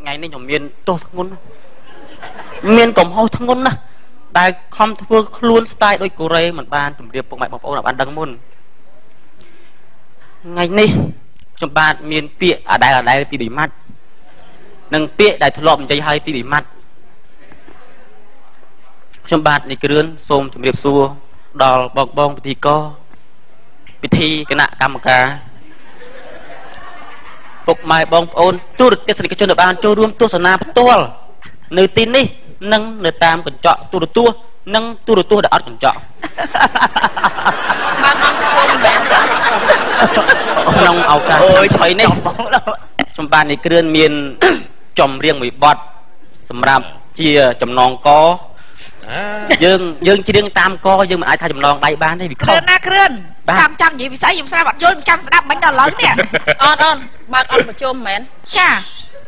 ថ្ងៃនេះខ្ញុំមានទោសធ្ងន់មានកំហុសធ្ងន់ណាស់ដែលខំធ្វើខ្លួនស្ទាយដូចកូរ៉េមិនបានជម្រាបពុកម៉ែបងប្អូនឲ្យបានដឹងមុនថ្ងៃនេះខ្ញុំបាទមានពាក្យអដែលពី3ម៉ាត់និងពាក្យដែលធ្លាប់និយាយឲ្យពី3ម៉ាត់ខ្ញុំបាទនេះគ្រឿនសូមជម្រាបសួរដល់បងពិធីករពិធីគណៈកម្មការពុកម៉ែបងប្អូនទូរទស្សនិកជនដែលបានចូលរួមទស្សនាផ្ទាល់នៅទីនេះនិងនៅតាមកញ្ចក់ទូរទស្សន៍និងទូរទស្សន៍ដែលអត់កញ្ចក់បានអត់គុំមែនក្នុងឱកាសថ្មីនេះខ្ញុំបាទនេះគ្រឿនមានចម្រៀងមួយបទសម្រាប់ជាចំណងកយើងច្រៀងតាមកយើងមិនអាចថាចំណងដៃបានទេវាខុសគ្រឿនណាគ្រឿនចាំចាំនិយាយវិស័យខ្ញុំស្រាប់អត់យល់ចាំស្ដាប់មិញដល់ឥឡូវនេះអត់អូនបើកអត់ប្រជុំមែនចា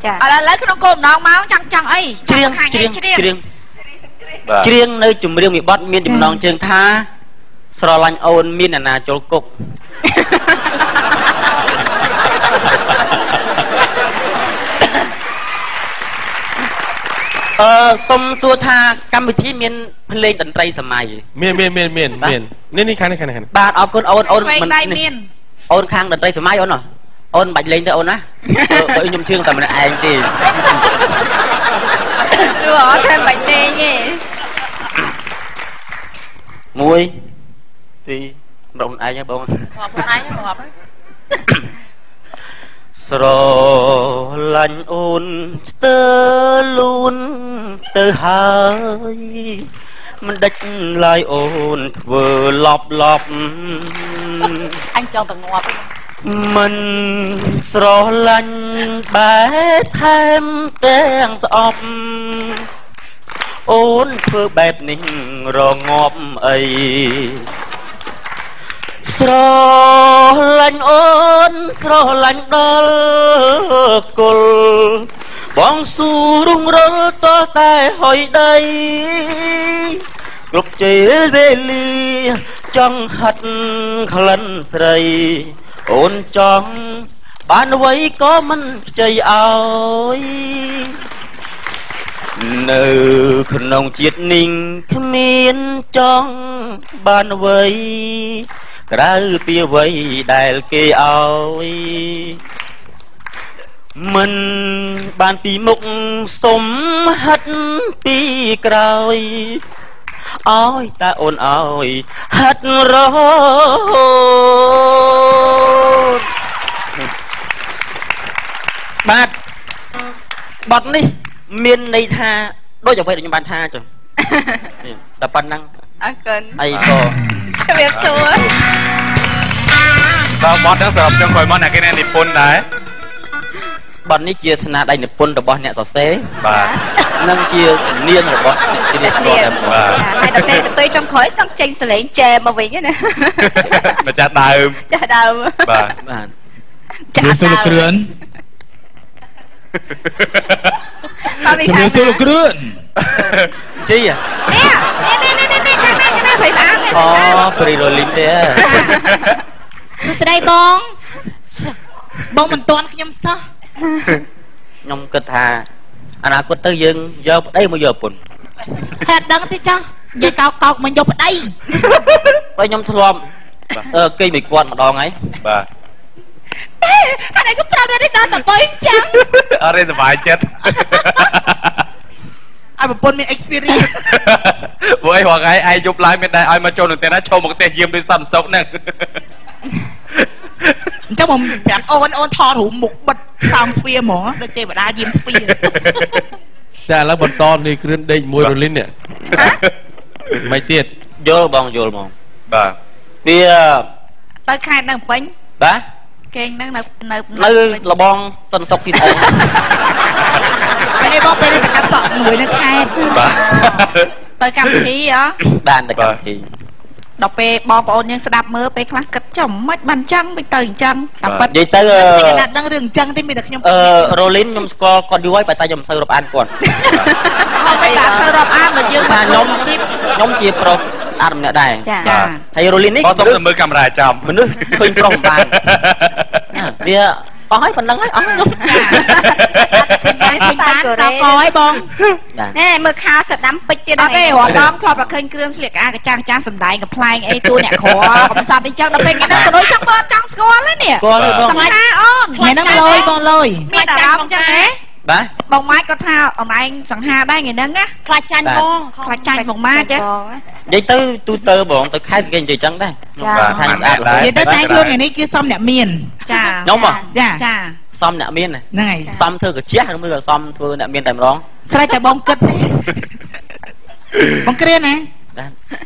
ចាឥឡូវក្នុងគោលបំណងមកចង់អីច្រៀងច្រៀងច្រៀងច្រៀងនៅចម្រៀងមួយបទមានចំណងជើងថាស្រឡាញ់អូនមានអ្នកណាចូលគុកសុំទួថាកម្មវិធីមានភ្លេងតន្ត្រីសម័យមានមានមានមានមាននេះនេះខាងនេះខាងនេះបាទអរគុណអូនអូនមិនអូនខាងតន្ត្រីសម័យអូនអូនមិនបាច់លេងទេអូនណាបើខ្ញុំជឿតែម្នាក់ឯងទេទោះអត់តែបាច់លេងទេមួយពីរបងឯងបងរាប់ខ្លួនឯងរាប់ស្រឡាញ់អូនស្ទើលូនទៅហើយមិនដេចឡើយអូនធ្វើឡប់ឡប់អញចង់តែងាប់មិនស្រឡាញ់បែថែមទាំងស្អប់អូនធ្វើបែបនេះរងាប់អីស្រឡាញ់អូនស្រឡាញ់ដល់គល់បងស៊ូរុងរលតតែហុយដីគ្រប់ជេលវេលាចង់ហិតក្លិនស្រីអូនចង់បានអ្វីក៏មិនខ្ចីឲ្យនៅក្នុងជាតិនេះគ្មានចង់បានអ្វីក្រៅពីអ្វីដែលគេឲ្យមិនបានពីមុខសុំហិតពីក្រោយឲ្យតាអូនឲ្យហិតរហូតបាទបទនេះមានន័យថាដូចអ្វីដែលខ្ញុំបានថាចឹងតែប៉ុណ្ណឹងអរគុណអីក៏ជំរាបសួរដល់បទហ្នឹងសម្រាប់ចុងក្រោយមកអ្នកគេអ្នកនិពន្ធដែរបទនេះជាស្នាដៃនិពន្ធរបស់អ្នកសរសេរបាទនិងជាសំនៀងរបស់អ្នកច្រៀងស្គាល់តែម្ដងបាទហើយដល់ពេលទៅចុងក្រោយចង់ចេញសលេងចែមកវិញណាម្ចាស់ដើមចាស់ដើមបាទបាទចាស់ដើមគ្រឿនជំរាបសួរលោកគ្រឿនជីនេះនេះនេះនេះខាងនេះខាងនេះស្រីស្អាតអូព្រីរ៉ូលីនទេសួស្តីបងបងមិនទាន់ខ្ញុំសោះខ្ញុំគិតថាអនាគតទៅយើងយកប្តីមកយកប្រពន្ធហេតុដឹងទេចាស់និយាយកោកកោកមិនយកប្តីបើខ្ញុំធ្លាប់គេមួយគាត់ម្ដងហើយបាទទេអានេះក៏ប្រាប់នេះដល់តបុយអញ្ចឹងអត់ទេសុបាយចិត្តឲ្យប្រពន្ធមាន experience ព្រោះអីរាល់ថ្ងៃឯងយប់ឡើងមានដែរឲ្យមកចូលនឹងផ្ទះណាចូលមកផ្ទះយាមដូចសន្តិសុខហ្នឹងអញ្ចឹងមកប្រាប់អូនអូនថតរូបមុខបិទសោមទ្វារហ្មងដូចទេវតាយាមទ្វារតែឥឡូវបន្តនេះគ្រឿនដេកមួយរលីននេះមិនទៀតយល់បងយល់ហ្មងបាទវាទៅខេត្តនៅពេញបាទគេងហ្នឹងនៅនៅលបងសន្តិសុខស៊ីអីពេលបងពេលនេះទៅកាត់សក់មួយនៅខេត្តបាទទៅកម្មវិធីហ៎បានទៅកម្មវិធីដល់ពេលបងប្អូនយើងស្ដាប់មើលពេលខ្លះគិតចំមិនបានចឹងមិនទៅអញ្ចឹងតែប៉ិតនិយាយទៅគេណាត់ដឹងរឿងអញ្ចឹងទេមានតែខ្ញុំរ៉ូលីនខ្ញុំស្គាល់គាត់យូរហើយតែខ្ញុំមិនសូវរាប់អានគាត់អត់តែសូវរាប់អានបើយើងថាខ្ញុំជាប្រុសស្អាតម្នាក់ដែរចាហើយរ៉ូលីននេះបងសុំទៅមើលកាមេរ៉ាចំមនុស្សឃើញប្រុសមិនបានវាអស់ហើយប៉ុណ្្នឹងហើយអស់ហើយ តែ រ៉េ កអីបង ណែមើលខោសដាំពេជ្រទៀត អត់ទេ រាល់ដងធ្លាប់តែឃើញគ្រឿងស្លៀកអាកាចាស់ចាស់សំដែងកំ pl ែងអីតួអ្នកក្រកំសត់អីចឹង ដល់ពេលគេហ្នឹងក៏ដូចចង់មើលចង់ស្គាល់នេះ ស្គាល់ទេបង សង្ហាអូន ថ្ងៃហ្នឹងលយបងលយ មានអារម្មណ៍ចឹងហ៎? បាទ បងម៉ាច់គាត់ថាអនឯងសង្ហាដែរថ្ងៃហ្នឹងណា ខ្លាចចាញ់បង ខ្លាចចាញ់បងម៉ាច់ទេ និយាយទៅទូទៅបងទៅខេត្តគេនិយាយចឹងដែរ ថាស្អាត និយាយទៅតែខ្លួនថ្ងៃនេះគឺសំអ្នកមាន ចា ខ្ញុំហ៎ ចា ចា សំអ្នកមានហ្នឹងហើយ សំធ្វើកាជះឬមួយក៏សំធ្វើអ្នកមានតែម្ដង ស្រេចតែបងគិតទេបងគ្រាណា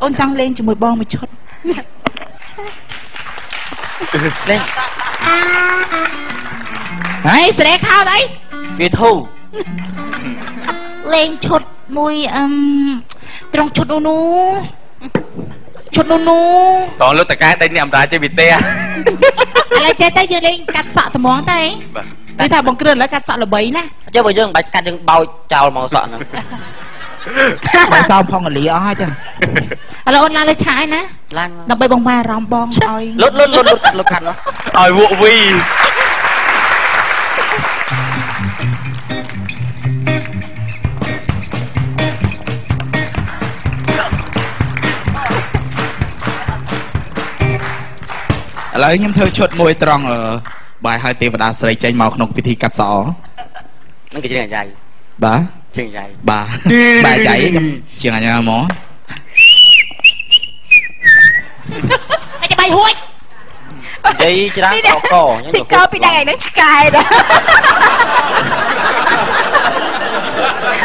អូនចង់លេងជាមួយបងមួយឈុត លេងហើយស្រែខោអីវាធូ លេងឈុតមួយ អឹមត្រង់ឈុតនោះនោះឈុតនោះនោះ តងលោកតកែដេញអ្នកអំរាចេះវិទេ ឥឡូវចេះទៅ យើងលេងកាត់សក់ត្មងតែ គឺថាបងគ្រឿនឥឡូវកាត់សក់ល្បីណា ចុះបើយើងមិនបាច់កាត់ យើងបោចចោលមកសក់ហ្នឹង បើសោមផងកលីអស់ហើយចឹង ឥឡូវអូនឡើងលើឆាយណា ឡើង ដើម្បីបងម៉ែអារម្មណ៍បងឲ្យ លុតលុតលុតលុតលុតកាត់ ឲ្យវក់វី ឥឡូវខ្ញុំធ្វើឈុតមួយត្រង់បាយឲ្យទេវតាស្រីចេញមកក្នុងពិធីកាត់សក់ ហ្នឹងគេជាងអាយ៉ៃ បាទ ជាងអាយ៉ៃ បាទ បាទ អាយ៉ៃខ្ញុំជាងអាយ៉ៃហ្មង អីបាយហួច និយាយច្រើនសកក ទីកពីដៃហ្នឹងឆ្កែដែរ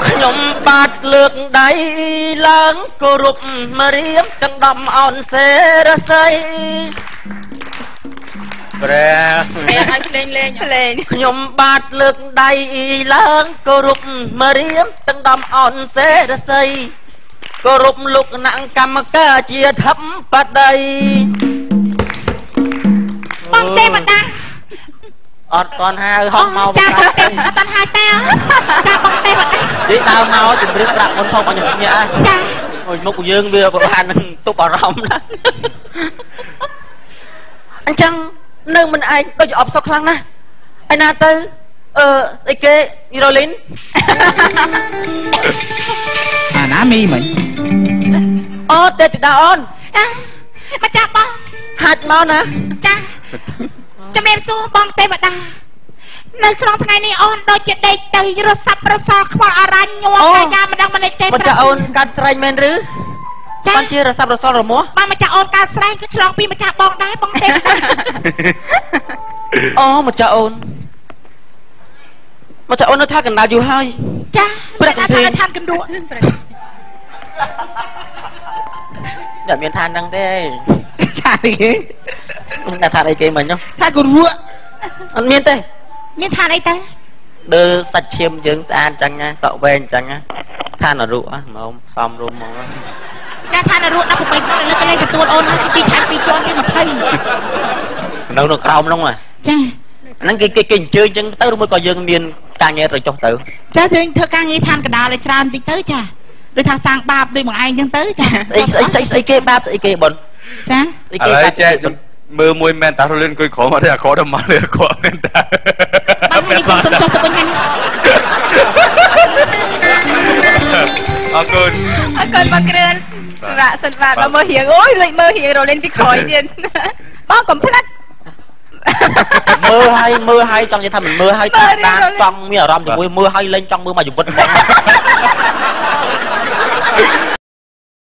ខ្ញុំបាទលើកដៃឡើងគោរពមរៀមទាំងដំអោនសេរស័យព្រះ ឲ្យភ្លេងលេង ភ្លេង ខ្ញុំបាទលើកដៃឡើងគោរពមរៀមទាំងដំអោនសេរស័យ គោរពលោកណាំងកម្មការជាធិបតី បងទេវតា អត់តន់ហៅហោះមក ចា ទេអត់តន់ហៅទេ ចា បងទេវតា និយាយដើមមកជំរាបប្រាប់មុនផង អញញាក់ ចា អូយ មុខយើងវាប្រហែលនឹងទប់អារម្មណ៍ណា អញ្ចឹងនៅមិនឯងដូចអបសុខខ្លាំងណាស់ឯណាទៅ អឺស្អីគេមីរ៉ូលីន អាណាមីមិញ អូទេតិតាអូន អាម្ចាស់បង ហាច់មកណា ចា ជំរាបសួរបងទេវតា នៅក្នុងថ្ងៃនេះអូនដូចជាដេកទៅរស័ព្ទរសល់ខ្វល់អរាញ់ញ័រកាយាមិនដឹងមិនលេចទេ ម្ចាស់អូនកាត់ស្រែងមែនឬ? ចា បានជារស័ព្ទរសល់រមាស់ បាទ ម្ចាស់អូនកើតស្រែងគឺឆ្លងពីម្ចាស់បងដែរបងទេវតា អូម្ចាស់អូន ម្ចាស់អូននៅថាកណ្ដាលយូរហើយ ចា ព្រះថាឋានកណ្ដួក តែមានឋានហ្នឹងទេ ថាអីគេ តែឋានអីគេមិញហ្នឹង ថាករក់ អត់មានទេ មានឋានអីទេ ដើសាច់ឈាមយើងស្អាតចឹងណា សក់វែងចឹងណា ឋានអរុហ្មង សំរុំហ្មង ចា ឋានអរុ18ជាន់ ឥឡូវគេលេងទទួលអូនហើយ គេជីថែម2ជាន់ទៀត20 នៅក្រោមហ្នឹង ចា ហ្នឹងគេគេគេអញ្ជើញចឹងទៅ ឬមួយក៏យើងមានការងារទៅចុះទៅ ចា យើងធ្វើការងារឋានកណ្ដាលឲ្យច្រើនតិចទៅ ចា ដូចថាសាងបាបដូចបងឯងចឹងទៅ ចា ស្អីស្អីស្អីស្អីគេបាបស្អីគេបុន ចា ស្អីគេ បាបចេះមើលមួយមែនតារលឿនអង្គុយក្រោមអត់ទេ អាក្រទៅមកលើអាក្រមែនតា បាននេះខ្ញុំសុំចុះទៅវិញហើយ អរគុណ អរគុណបងគ្រឿន សម្រាប់សិន បាទ ដល់មើលរៀង អូយលេចមើលរៀងរលិនពីក្រោយទៀត បងកុំផ្លិត មើលហើយមើលហើយ ចង់និយាយថាមិនមើលហើយតាមដានចង់មានអារម្មណ៍ជាមួយ មើលហើយលេងចង់មើលមកជីវិតហ្មង